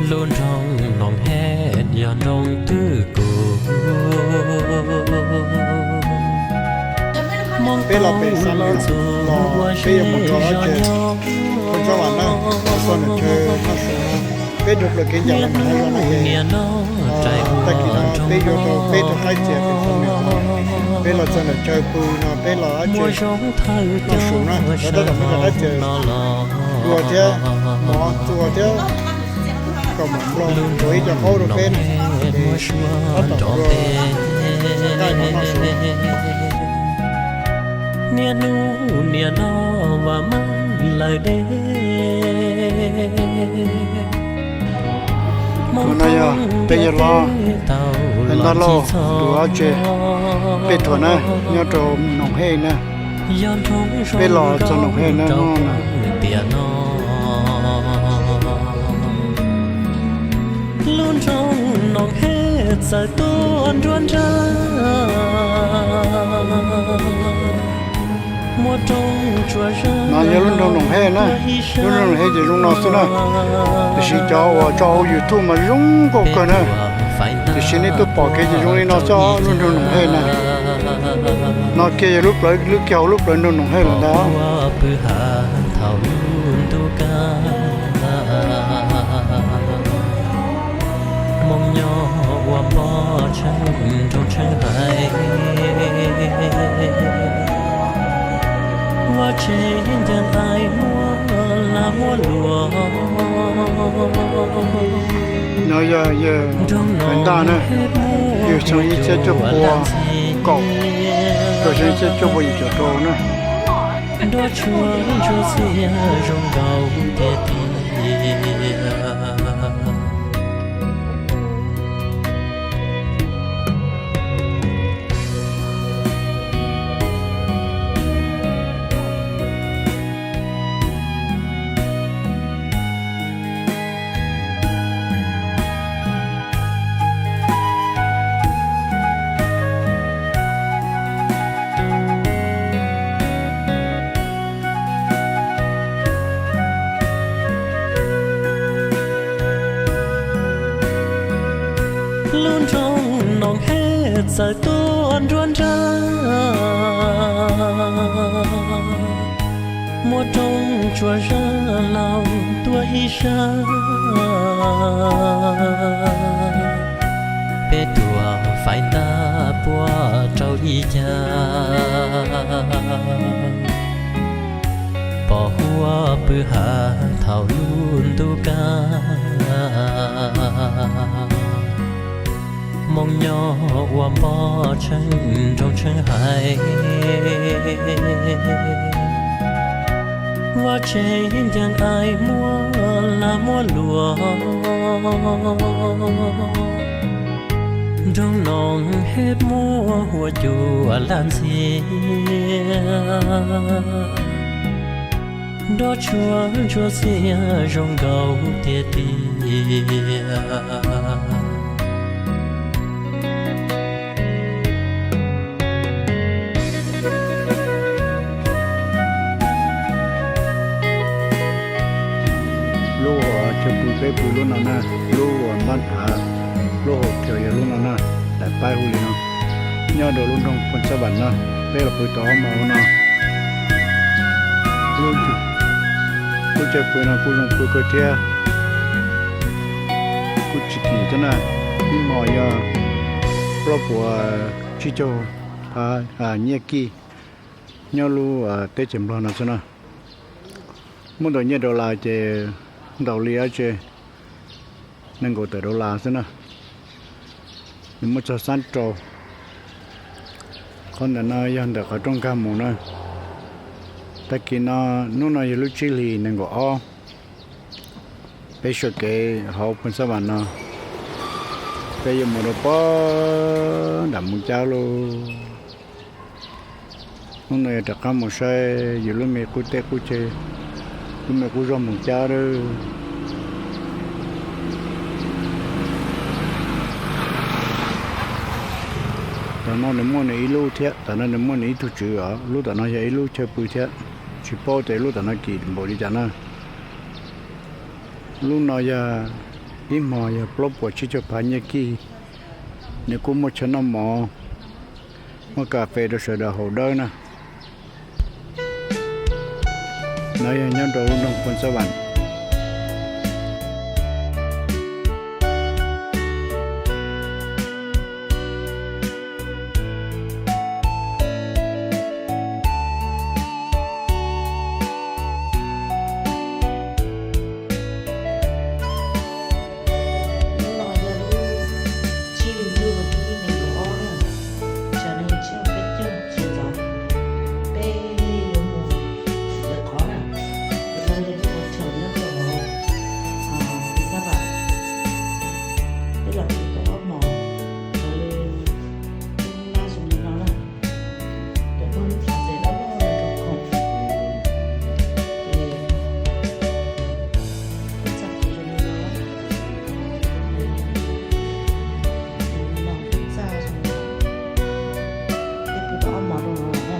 Lub nroog Noom Hej yog nroog twg kuv. Peb los pem Xab Lwm los peb yuav mus rau dab tsi? Phooj Xab Vam na, los txog ntawm chaw noj su no, peb dhau plaws kev ncaim los mus hauv zos no ces, tag kis no peb yuav tau peb rau qaib txias pem Xab Lwm no, peb los txog ntawm chaw pw no peb los dab tsi? Noj su na, los tab tom muaj cov qaib txias txua thiab, mov txua thiab, kaus mom nplog txua ib co qaub rau peb na, ces tab tom nrog nqaij no noj su. Niaj hnub niam no vam meej lawm deb. Tus no yog peb yawg hlob Ntaj Lauj tus dab tsi, peb tuaj na, nyob rau Noom Hej na. Peb los txog Noom Hej na hnub no na. Tiam no lub nroog Noom Hej txawm tuaj nruab nrab. No yog lub nroog Noom Hej na. Lub nroog Noom Hej ces zoo no xwb na. Tiam sis cov uas tso hauv YouTube mas zoo nkauj kawg na. Tiam sis nej tuaj pom kev ces zoo li no xwb, lub nroog Noom Hej na. No kiag yog lub plawv, lub kiag hauv lub plawv nroog Noom Hej lawm ntag. Pw hav thaum lub ntuj kab, Hmoob nyob ua npoj tsheej nroog tsheej haiv. Vaj tsev ncaws nqaij muab lag muab luam. No yog yawg Ntaj na, yawg xyoo ib txhiab cuaj pua kaum rau xyoo ib txhiab cuaj pua yim caum rau na. Nroj tshua ntsuab xiab zoo nkaus tiag tiag. Lub nroog Noom Hej txawm tuaj nruab nrab, muaj rooj tsuas zaj laug tuaj ib sab. Peb tuaj faib ntab puab rau ib cag, pom huab pw hav thaum lub ntuj kab. Hmoob nyob ua npoj tsheej nroog tsheej haiv, vaj tsev ncaws nqaij muab lag muab luam. Nroog Noom Hej muaj huab cua laj ntxhiab, nroj tshua ntsuab xiab zoo nkaus tiag tiag. Lub uas chaw pw peb pw lub no na, lub uas npab thav, lub hauv chaw yog lub no na, daim paib hu li no. Nyob rau lub nroog Phooj Xab Vam no, peb los pw tau ob hmos ua no. Lub chaw pw no kuj zoo pw kawg thiab, kuj tsis kim thiab na. Ib hmos yog plaub puas tsib caug nyiaj kij, nyob lub teb chaws Nplog no xwb na. Muab ntaus nyiaj dollar ces ntaus li dab tsi, nees nkaum tawm dollar xwb na. Nws muab txog xab rau, Qhov ntawm no yog ntawm qhov rooj nkag mus na. Tag kis no, hnub no yog lub tsib hlis nees nkaum ob. Peb sawv kev hauv Phoos Xab Vam no, peb yuav mus rau pog nram Moos Cab lauj. Hnub no yuav rov qab mus saib yus lub me qub teb qub chaw, lub me qub zos Moos Cab lawm. Tom no nws muaj nws ib lub thiab, tom no nws muaj nws ib tug tswv os. Lub tom no yog ib lub chaw pw thiab, tsis paub tias lub tom no kim npaum li cas na. Lub no yog ib hmos yog plaub puas tsib caug phav nyiaj kij. Nws kuj muaj chaw noj mov, muaj kas fes rau sawv daws haus dawb na. No yog nyob rau lub nroog Phoos Xab Vam. Hnub no yog lub tsib hlis ntuj vas thib nees nkaum ob na, tsam no yog tsib moos peb caug tsaus, peb yuav mus lawv qhov na, lawv lub qhov chaw nyob rau hauv Xab Vam. Peb los pw tau ob hmos, lawv lub nab zoo li no na. Cov phooj ywg xav xav dab laug rau khoom, ces txoj kev zoo li no, zoo li no, txaj zoo li no, peb pw tau ob hmos rau no na.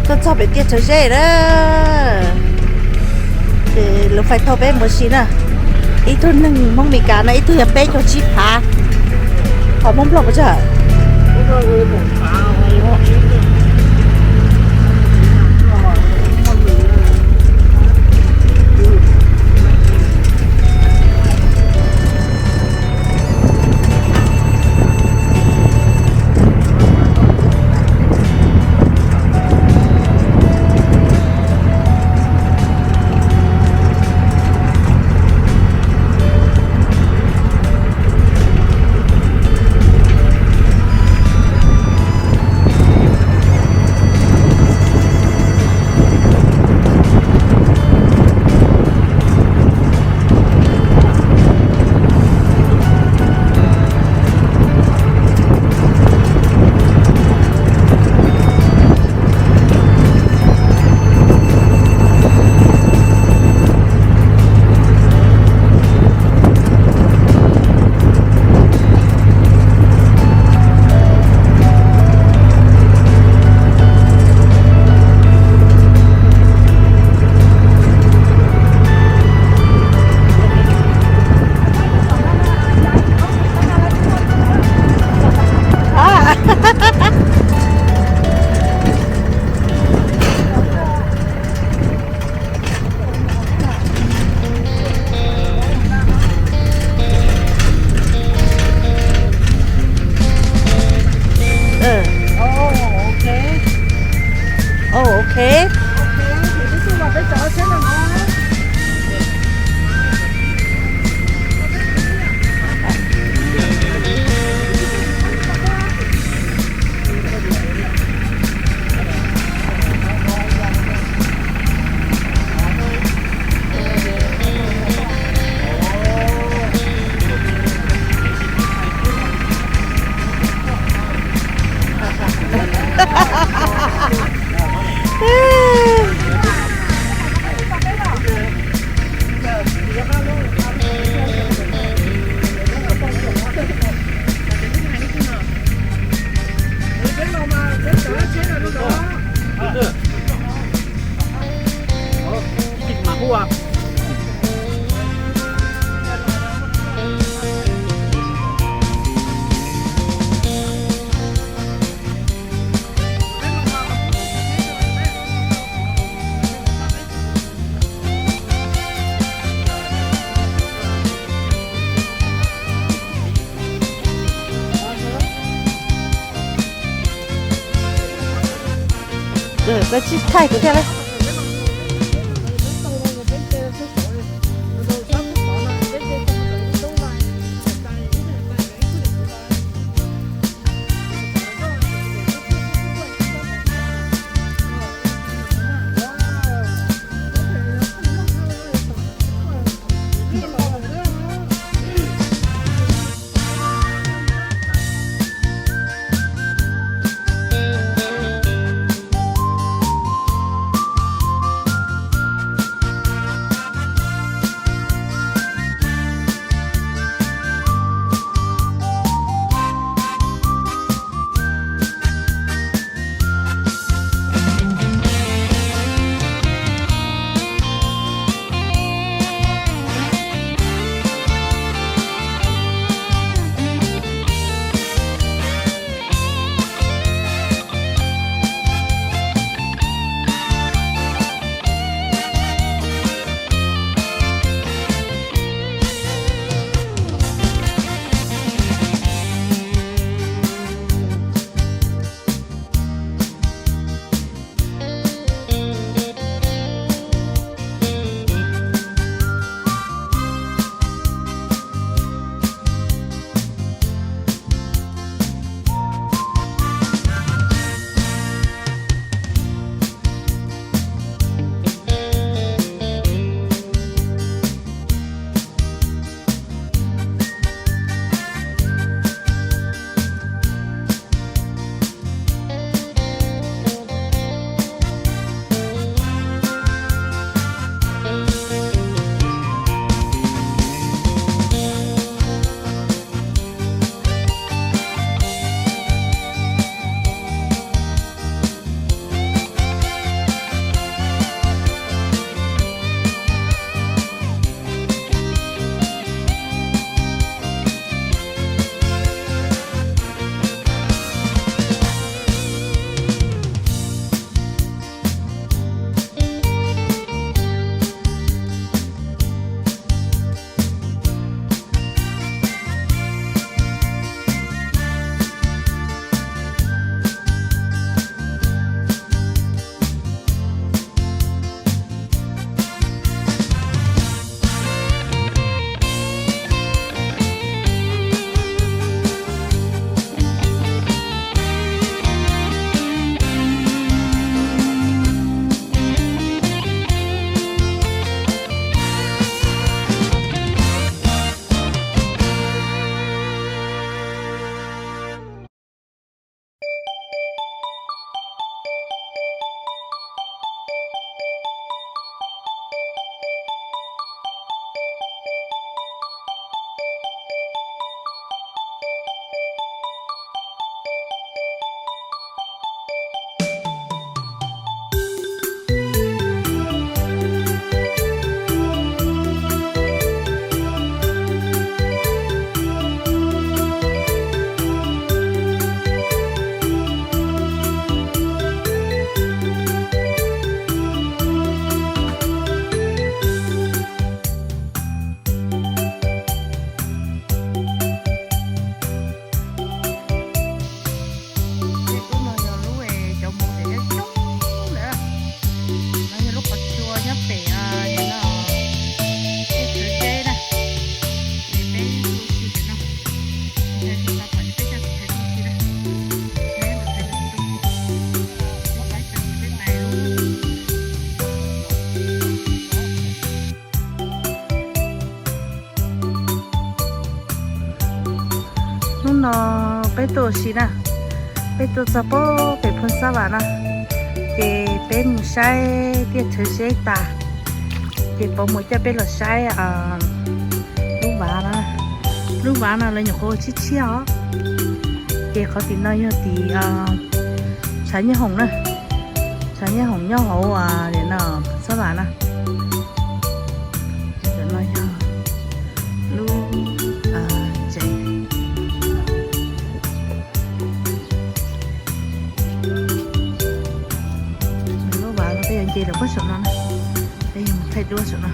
Peb tuaj txog pem tiaj Tsav Zeb na. Ces lawv fais thau peb mus si na. Ib tug neeg Hmoob Mes Kas no ib tug yog peb caug tsib phav. Qhov Hmoob Nplog puas tsawg? Lawv tsis thaij kuv thiab lawm. Lub no yog lub cov mus tias coob coob lawm. No yog lub qhov tsua nyob pem no, tej tsev na. Ces peb tuaj ua si pem no. Peb coj tus thaiv tuaj ua si na. Hnub no peb tuaj ua si na, peb tuaj txog pem Phooj Xab Vam na, ces peb mus saib tiaj Thawv Zeb tas, ces Pov Muas coj peb los saib lub vav no. Lub vav no lawv nyuam qhuav ua tshiab tshiab os. Ces qhov tim no yog tim tshav nyoob hoom na, tshav nyoob hoom nyob hauv no Xab Vam na. Tam no yog lub tsev, lub vav no peb yuav nce rau puag saum no na, peb yuav mus thaij duab saum no.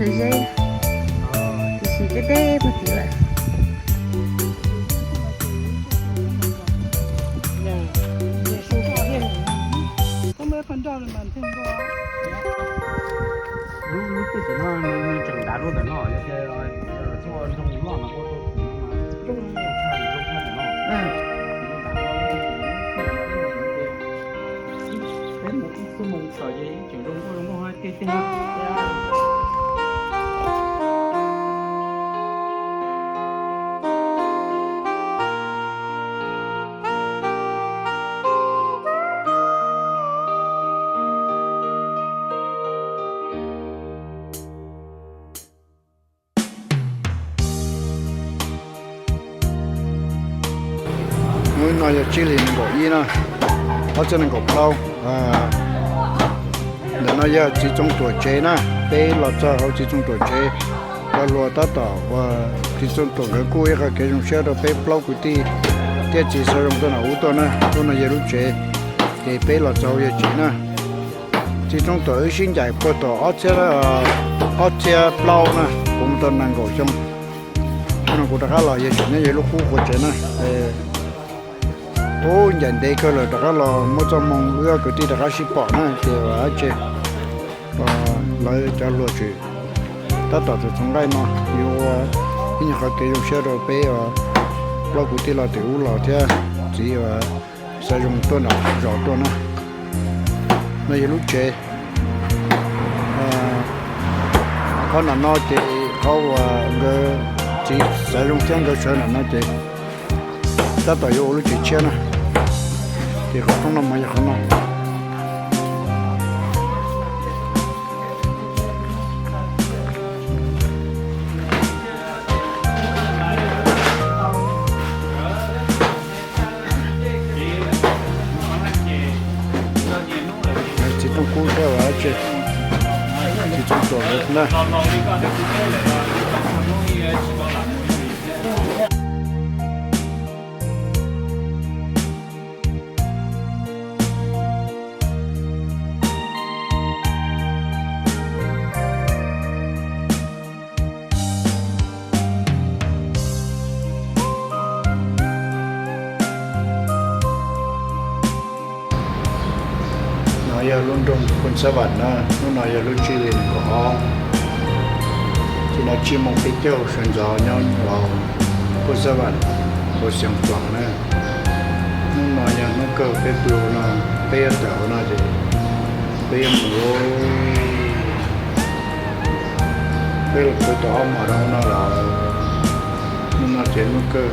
Ze, tiv si deb deb puag tim lawm. Lub, lub twg ntawm no nws tseem dav dua ntawm no, yog tias txoj ntoo loj no ua rau zoo tshaj ntawm no. Peb mus ib xuab moos tawm ces yeej tseem zoo nkauj zoo nraug tiag tiag. Hnub no yog tsib hlis nees nkaum ib na, ob txhiab nees nkaum plaub. Ntawm no yog txiv Txoov Tuam tsev na, peb los txog hauv txiv Txoov Tuam tsev. Cov hluas tab tom uas txiv Txoov Tuam nkawd kuj ua ib qho kev zoo siab rau peb plaub kwv tij thiab txiv xav zoo tuaj nram ub tuaj na. Lub no yog lub tsev, ces peb los txog hauv yawg tsev na. Txiv Txoov Tuam wb sib ncaim puag thaum ob txhiab, ob txhiab plaub na, kuv mus tau nees nkaum xyoo. Hnub no kuv rov qab los yawg tsev nyob yog lub qub qhuav tsev na. Ub, ncaim ntev kawg lawm rov qab los muab txoj moo wb ob kwv tij rov qab sib pom na ces ua dab tsi, lawv cov hluas tseem tab tom txhoov nqaij no, yuav ua ib nyuag qhov kev zoo siab rau peb plaub kwv tij los tim ub los thiab txiv xav zoo tuaj nram zos tuaj na. No yog lub tsev. Qhov nram no ces qhov uas nkawd txiv xav zoo thiab nkawd sawv nram no ces tab tom yuav ua lub tsev tshiab na. Ces qhov roob no mas yog qhov no. Txiv Tooj Kub thiab ua dab tsi, txiv Tooj Tuam na. No yog lub nroog Phoos Xab Vam na, hnub no yog lub tsib hlis nees nkaum ob. Ces no tsib moos peb caug sawv ntxov nyob hauv Phoos Xab Vam, hauv Xeev Khuam na. Hnub no yog hnub kawg peb pw hauv no, peb yuav tawm hauv no ces peb yuav mus. Peb los pw tau ob hmos rau hauv no lawm. Hnub no ces hnub kawg,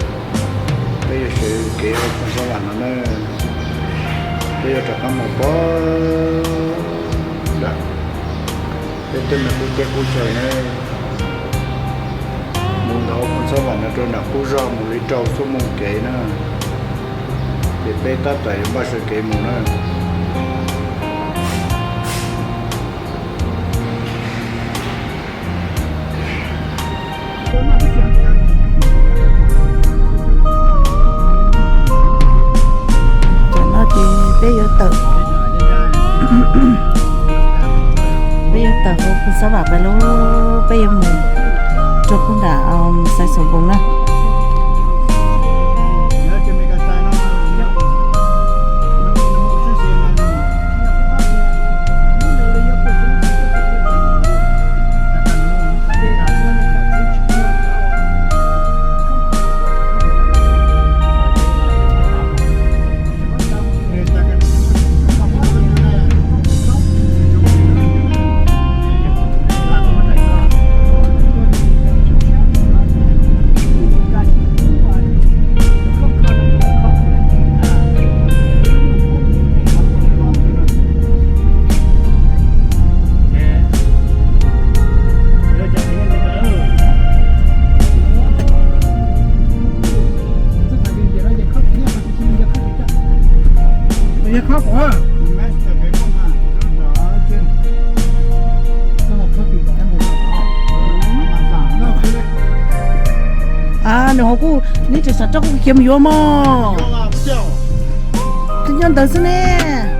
peb yuav sawv kev hauv Phoos Xab Vam no na. Peb yuav rov qab mus pog nram peb tej me qub teb qub chaw na. Mus ntawm Phoos Xab Vam no rau nram qub zog mus li rau xuab moos kev na. Ces peb tab tom yuav npaj sawv kev mus na. Tam no ces peb yuav tawm, peb yuav tawm hauv Phoos Xab Vam pais lawm, peb yuav mus rau pem nram Xaiv Xoom Npoos na. A, nws ho kuj, neb tseem xav rau kuv khiav mus yuav mog. Nyob ntawd xwb ne.